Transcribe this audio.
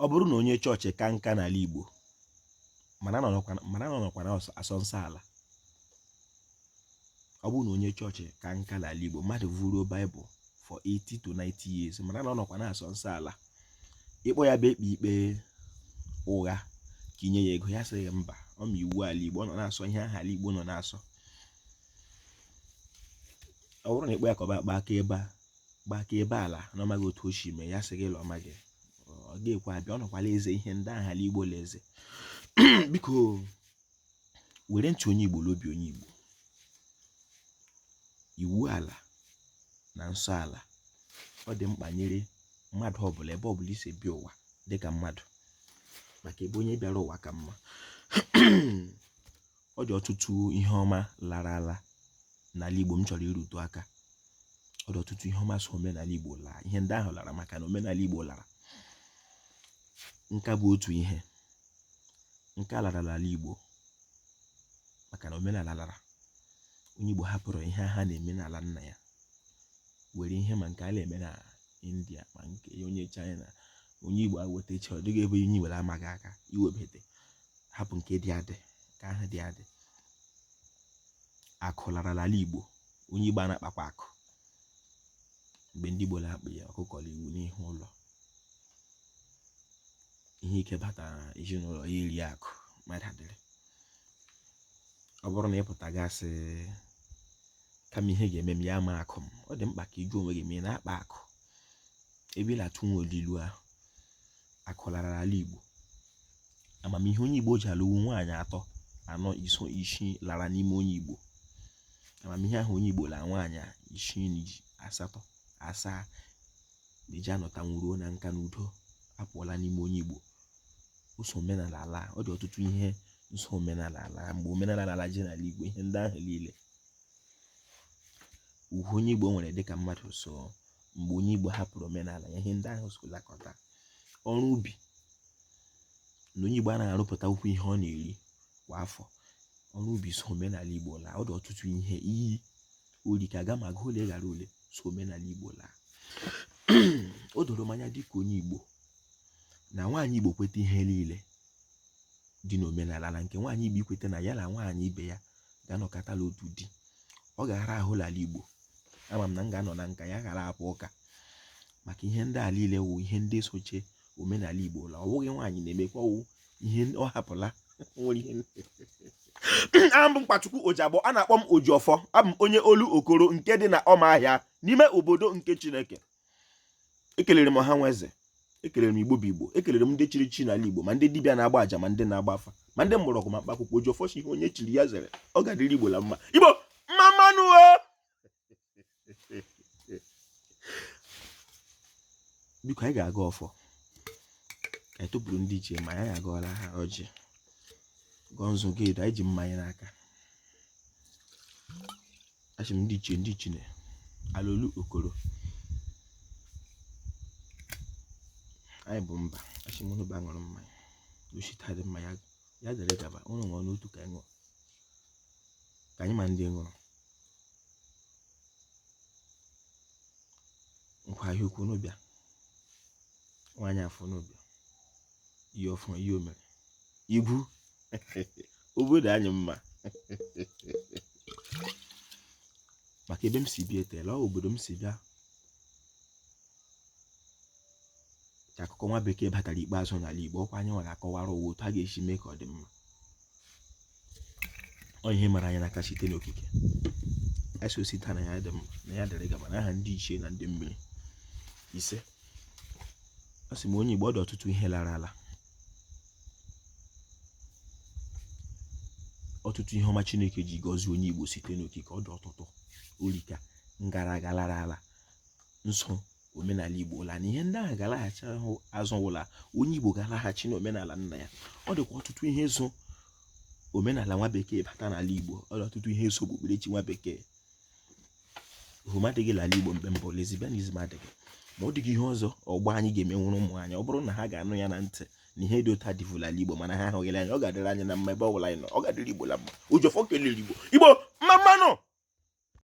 Ọ bụrụ na onye chọọchị ka nka n'ala Igbo, mana na ọ nọkwa na-asọ nsọ ala. Ọ bụrụ na onye chọọchị ka nka n'ala Igbo, mmadụ vuruo Baịbụl for 80 to 90 years, mana na ọ nọkwa na-asọ nsọ ala, ị kpọọ ya bịa ekpe ikpe ụgha ka i nye ya ego, ya sị gị mba, ọ ma iwu ala Igbo, ọ nọ na-asọ ihe ahụ ala Igbo nọ na-asọ. Ọ bụrụ na ị kpọọ ya ka ọ bịa kpaa aka ebe a gba aka ebe ala na ọ maghị otu o si mee, ya sị gị la ọ maghị, ọ ga-ekwe abịa, ọ nọkwala eze ihe ndị ahụ ala Igbo la eze. Biko were ntị onye Igbo l'obi onye Igbo. Iwu ala na nsọ ala ọ dị mkpa nyere mmadụ ọbụla ebe ọbụla i si bịa ụwa dịka mmadụ, maka ebe onye bịara ụwa ka mma. Ọ dị ọtụtụ ihe ọma lara ala n'ala Igbo m chọrọ irutu aka. Ọ dị ọtụtụ ihe ọma so omenala Igbo laa. Ihe ndị ahụ lara maka na omenala Igbo lara. Nka bụ otu ihe. Nka lara n'ala Igbo maka na omenala lara. Onye Igbo hapụrụ ihe ha na-eme n'ala nna ya, were ihe ma nke a na-eme na India ma nke onye China, onye Igbo awetacha, ọ dịghị ebe onye Igbo amaghị aka iwebata, hapụ nke dị adị ka ahụ dị adị. Akụ lara n'ala Igbo, onye Igbo a na-akpakwa akụ. Mgbe ndị Igbo na-akpụ ya, ọkụkọ na-ewu n'ihu ụlọ, ihe ike batara ezinụlọ ya eri akụ mmadụ adịrị. Ọ bụrụ na ị pụta gasị kama ihe ga-eme m ya ama akụ m, ọ dị mkpa ka ị jụọ onwe gị ma ị na-akpa akụ ebe ị na-atụ nwa olilu ahụ. Akụ lara n'ala Igbo. Amamihe onye Igbo ji alụwu nwaanyị atọ, anọ, ise, isii lara n'ime onye Igbo. Amamihe ahụ onye Igbo la nwaanyị isii na iji asatọ asaa na iji anọtanwu ruo na nka na udo apụọla n'ime onye Igbo. Ụsọ omenala ala, ọ dị ọtụtụ ihe nsọ omenala ala. Mgbe omenala ala ji n'ala Igbo, ihe ndị ahụ niile ugwu onye Igbo nwere dịka mmadụ so mgbe onye Igbo hapụrụ omenala ya, ihe ndị ahụ so lakọta. Ọrụ ubi na onye Igbo anaghị arụpụta ukwu ihe ọ na-eri kwa afọ, ọrụ ubi so omenala Igbo laa. Ọ dị ọtụtụ ihe iyi ori ka aga ma agụ ole ghara ole so omenala Igbo laa. O doro m anya dịka onye Igbo na nwaanyị Igbo kweta ihe niile dị n'omenala, na nke nwaanyị Igbo ikweta na ya na nwaanyị ibe ya ga-anọkọtala otu di, ọ ga-ara ahụ n'ala Igbo. Ama m na m ga-anọ na nka ya ghara apụ ụka, maka ihe ndị a niile wụ ihe ndị soche omenala Igbo la. Ọ wụghị nwaanyị na-emekwa, ọwụ ihe ọ hapụla nwere ihe. Aha m bụ Mkpachukwu Ojiagbọ, a na-akpọ m Ojiọfọ. Abụ m onye olu Okoro nke dị na Ọmahịa n'ime obodo nke Chineke. Ekelere m ọha nwe eze, ekelere m Igbo bụ Igbo, ekelere m ndị chiri chi n'ala Igbo, ma ndị dibịa na-agba aja, ma ndị na-agba afa, ma ndị mgbọrọgwụ, ma mkpa akwụkwọ. Ojiọfọ si ihe onye chiri ya zere, ọ ga-adịrị Igbo la mma. Igbo mma mma nụ o. Biko anyị ga-agọ ọfọ ka anyị tụpụrụ ndị ichie, ma anyị agọọla ha ọjị, gọọ nzu gị edo, anyị ji mmanya n'aka. Asị m ndị ichie, ndị ichie ala olu Okoro, anyị bụ mba. Asị m unu ba ṅụrụ mmanya osita dị mma, ya dịrị gaba. Unu ṅụọ n'otu ka anyị ṅụọ, ka anyị ma ndị ṅụrụ nkwa ahịa ukwu n'ụbịa nwaanyị afọ n'ụbịa ihe ọfụ ihe o mere igwu obodo anyị mma. Maka ebe m si bịa etela, ọ obodo m si bịa ka akụkọ nwa bekee batara ikpeazụ n'ala Igbo. Ọkwa anyị nwa ga-akọwara ụwa otu a ga-esi mee ka ọ dị mma. Ọ ihe mara anyị n'aka site n'okike. Anyị si taa na ya dị mma, na ya dịrị gaba n'aha ndị ichie na ndị mmiri. Ise. Ọ sị m onye Igbo, ọ dị ọtụtụ ihe lara ala, ọtụtụ ihe ọma Chineke ji gọzie onye Igbo site n'okike. Ọ dị ọtụtụ orika ngara aga lara ala nso omenala Igbo la, na ihe ndị ahụ ga-alaghachi ahụ azụ wụla onye Igbo ga-alaghachi n'omenala nna ya. Ọ dịkwa ọtụtụ ihe so omenala nwa bekee bata n'ala Igbo. Ọ dị ọtụtụ ihe so okpukperechi nwa bekee. Home adịghị n'ala Igbo mgbe mbụ, lesbianism adịghị, ma ọ dịghị ihe ọzọ ọgbọ anyị ga-emenwuru ụmụ anyị. Ọ bụrụ na ha ga-anụ ya na ntị na ihe dị otu a dịvụla ala Igbo, mana ha ahụghịla anya, ọ ga-adịrị anyị na mma ebe ọ bụla anyị nọ. Ọ ga-adịrị Igbo la mma. Ojiọfọ kelere Igbo. Igbo mma mma nụ.